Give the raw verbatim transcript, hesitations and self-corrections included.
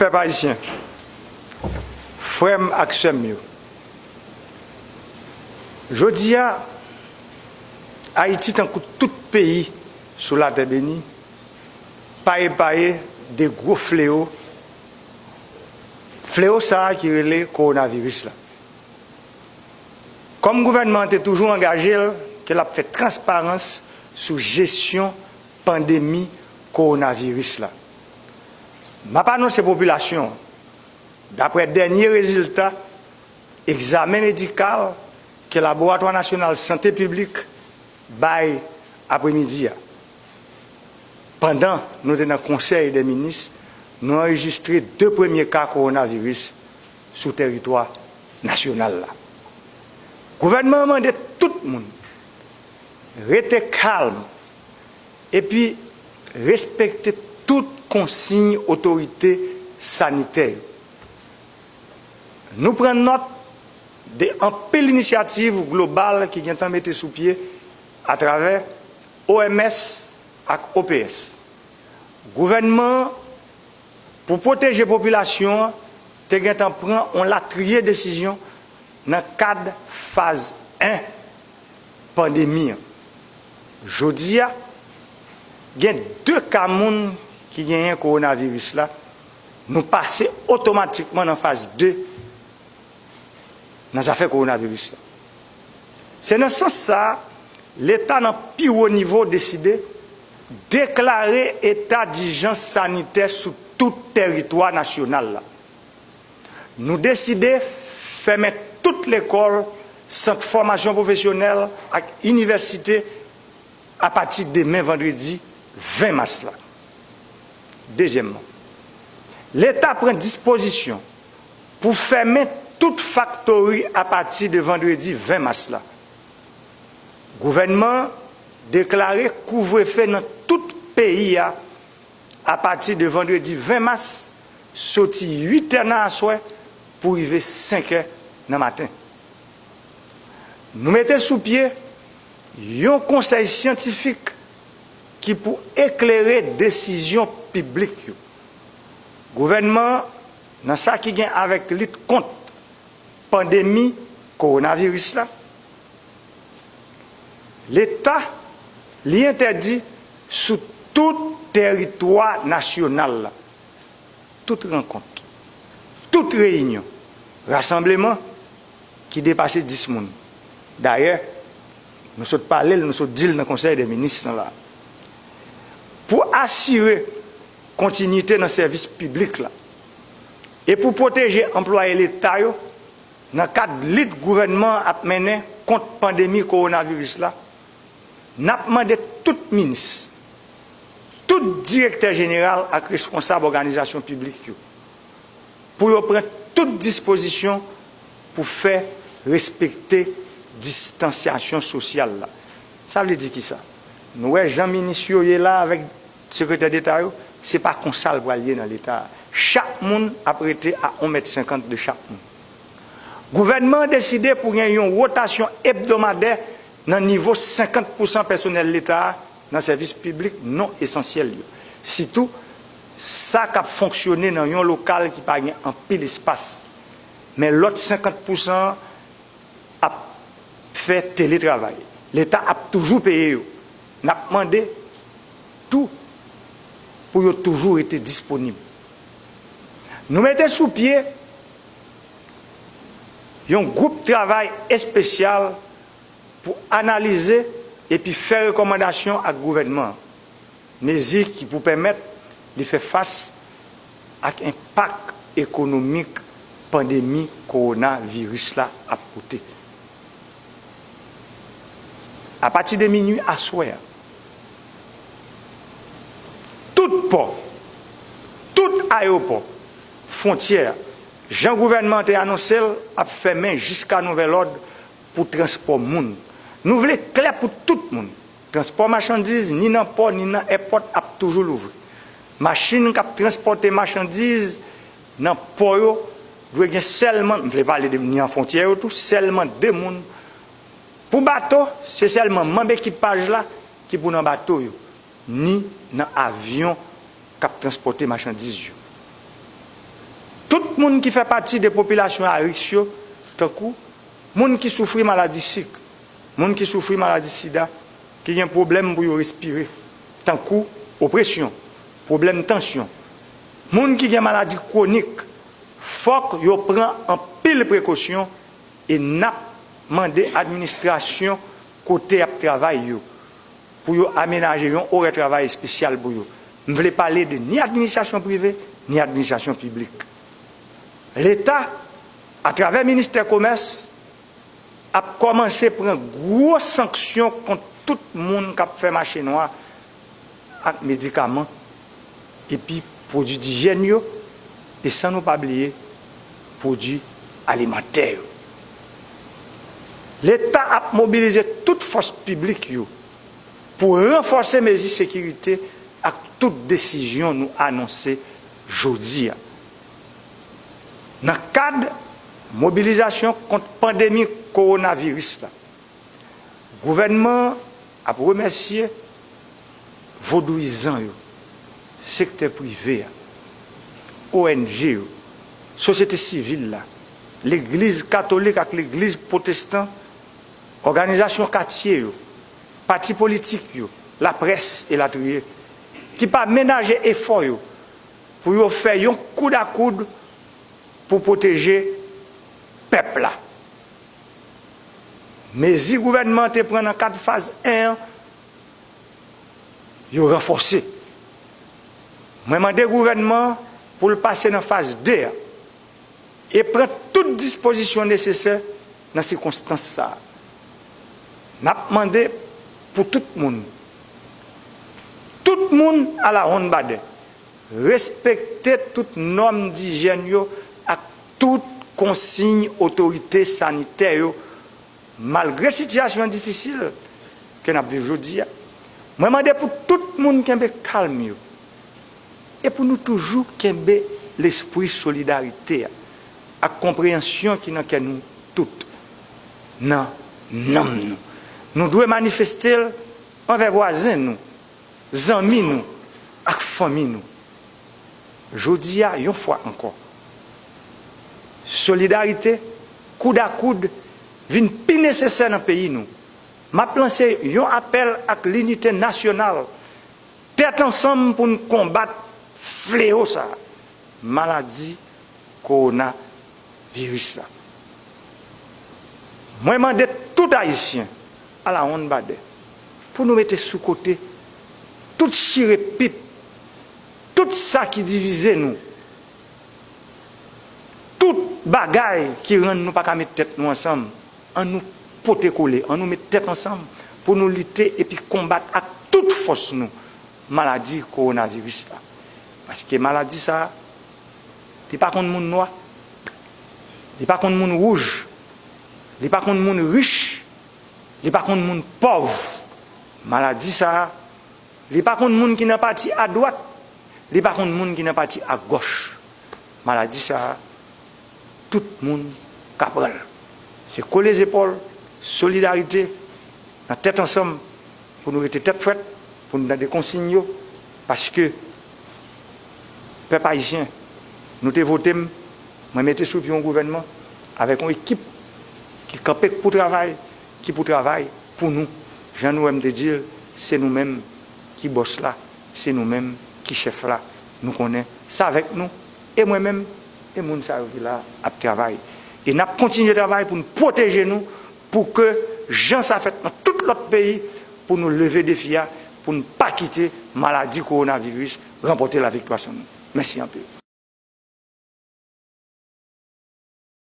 Pèp ayisyen, frè m ak sè m yo, jodi a, Ayiti, tankou tout peyi sou latè beni, pa epaye de gwo flewo, flewo sa a ki rele kowonaviris la. Kòm gouvènman an te toujou angaje l ke l ap fè transparans sou jesyon pandemi kowonaviris la, m ap anonse popilasyon an, daprè dènye rezilta egzamen medikal ke Laboratwa Nasyonal Sante Piblik bay apremidi a, pandan nou te nan Konsèy dè Minis, nou anrejistre de premye ka kowonaviris sou tèritwa nasyonal la. Gouvènman an mande tout moun rete kalm epi respekte tout konsiy otorite sanitè yo. Nou pran nòt de anpil inisyativ global ki gentan mete sou pye atravè O M S ak O P S. Gouvènman an, pou pwoteje popilasyon an, te gentan pran yon latriye desizyon nan kad faz en pandemi an. Jodi a, gen de ka moun ki genyen kowonaviris la, nou pase otomatikman nan faz de nan zafè kowonaviris la. Se nan sans sa a, Leta nan pi wo nivo deside deklare eta dijans sanitè sou tout tèritwa nasyonal la. Nou deside fèmen tout lekòl, sant fòmasyon pwofesyonèl ak inivèsite apati demen vandredi ven mas la. Dezyèmman, Leta pran dispozisyon pou fèmen tout faktori apati de vandredi ven mas la. Gouvènman an deklare kouvrefe nan tout peyi a apati de vandredi ven mas, soti uit è nan aswè pou rive senk è nan maten. Nou mete sou pye yon konsèy syantifik ki pou eklere desizyon piblik yo. Gouvènman an, nan sa ki gen avèk lit kont pandemi kowonaviris la, Leta, li entèdi sou tout tèritwa nasyonal la, tout rankont, tout reyinyon, rasanbleman ki depase dis moun. Dayè, nou sot pale l, nou sot di l nan Konsèy dè Minis lan la. Pou asire kontinyite nan sèvis piblik la e pou pwoteje anplwaye Leta yo, nan kad lit gouvènman an ap mennen kont pandemi kowonaviris la, n ap mande tout minis, tout direktè jeneral ak responsab òganizasyon piblik yo pou yo pran tout dispozisyon pou fè respekte distansyasyon sosyal la. Sa vle di kisa? Nou wè jan minis yo ye la avèk sekretè deta yo, se pa konsa l pral ye nan Leta a. Chak moun ap rete a yon mèt senkant de chak moun. Gouvènman an deside pou gen yon wotasyon ebdomadè nan nivo senkant pousan pèsonèl Leta a nan sèvis piblik non esansyèl yo, sitou sa k ap fonksyone nan yon lokal ki pa gen anpil espas. Men lòt senkant pousan an ap fè teletravay. Leta ap toujou peye yo. N ap mande tou pou yo toujou rete disponib. Nou mete sou pye yon gwoup travay espesyal pou analize epi fè rekòmandasyon ak gouvènman an, mezi ki pou pèmèt li fè fas ak enpak ekonomik pandemi kowonaviris la ap pote. Apati de minui aswè a, tout pò, tout ayewopò, fwontyè, jan gouvènman an te anonse l, ap fèmen jiska nouvèl òd pou transpò moun. Nou vle klè pou tout moun. Transpò machandiz, ni nan pò, ni nan èpòt, ap toujou louvri. Machin k ap transpòte machandiz nan pò yo dwe gen sèlman, m vle pale de ni an fwontyè yo tou, sèlman de moun. Pou bato, se sèlman manm ekipaj la ki pou nan bato yo, ni nan avyon k ap transpòte machandiz yo. Tout moun ki fè pati de popilasyon a risk yo, tankou moun ki soufri maladi sik, moun ki soufri maladi sida, ki gen pwoblèm pou yo respire, tankou opresyon, pwoblèm tansyon, moun ki gen maladi kwonik, fòk yo pran anpil prekosyon e n ap mande administrasyon kote y ap travay yo pou yo amenaje yon orè travay espesyal pou yo. M vle pale de ni administrasyon prive, ni administrasyon piblik. Leta, atravè ministè komès, ap kòmanse pran gwo sanksyon kont tout moun k ap fè mache nwa ak medikaman epi pwodui dijyèn yo, e san nou pa bliye pwodui alimantè yo. Leta ap mobilize tout fòs piblik yo pou ranfòse mezi sekirite ak tout desizyon nou anonse jodi a. Nan kad mobilizasyon kont pandemi kowonaviris la, gouvènman an ap remèsye vodouyizan yo, sektè prive a, O N G yo, sosyete sivil la, legliz katolik ak legliz pwotestan, òganizasyon katye yo, pati politik yo, laprès, elatriye, ki pa menaje efò yo pou yo fè yon koudakoud pou pwoteje pèp la. Mezi gouvènman an te pran nan kad faz en an, yo ranfòse. Mwen mande gouvènman an pou l pase nan faz de a e pran tout dispozisyon nesesè nan sikonstans sa a. N ap mande pou tout moun, tout moun alawonnbadè, respekte tout nòm dijyèn yo ak tout konsiy otorite sanitè yo, malgre sitiyasyon difisil ke n ap viv jodi a. Mwen mande pou tout moun kenbe kalm yo e pou nou toujou kenbe lespri solidarite a ak konpreyansyon ki nan kè nou tout, nan nanm nou. Nou dwe manifeste l anvè vwazen nou, zanmi nou ak fanmi nou. Jodi a, yon fwa ankò, solidarite, koud a koud, vin pi nesesè nan peyi nou. M ap lanse yon apèl ak linite nasyonal. Tèt ansanm pou n konbat flewo sa a, maladi kowonaviris la. Mwen mande tout Ayisyen, alawonnbadè, pou nou mete sou kote tout chire pit, tout sa ki divize nou, tout bagay ki rann nou pa ka met tèt nou ansanm. An nou pote kole, an nou met tèt ansanm pou nou lite epi konbat ak tout fòs nou maladi kowonaviris la. Paske maladi sa a, li pa konn moun nwa, li pa konn moun wouj, li pa konn moun rich, li pa konn moun pòv. Maladi sa a, li pa konn moun ki nan pati adwat, li pa konn moun ki nan pati agòch. Maladi sa a, tout moun ka pran l. Se kole zepòl, solidarite, nan tèt ansanm, pou nou rete tèt frèt, pou nou tande konsiy yo, paske pèp ayisyen, nou te vote m, mwen mete sou pye yon gouvènman avèk yon ekip ki kanpe pou travay, ki pou travay pou nou. Jan nou wè m te di l, se nou menm ki bòs la, se nou menm ki chèf la. Nou konnen se avèk nou, e mwen menm, e moun sa yo ki la ap travay. E n ap kontinye travay pou n pwoteje nou, pou ke jan sa fèt nan tout lòt peyi, pou nou leve defi a, pou n pa kite maladi kowonaviris ranpòte laviktwa sou nou. Mèsi anpil.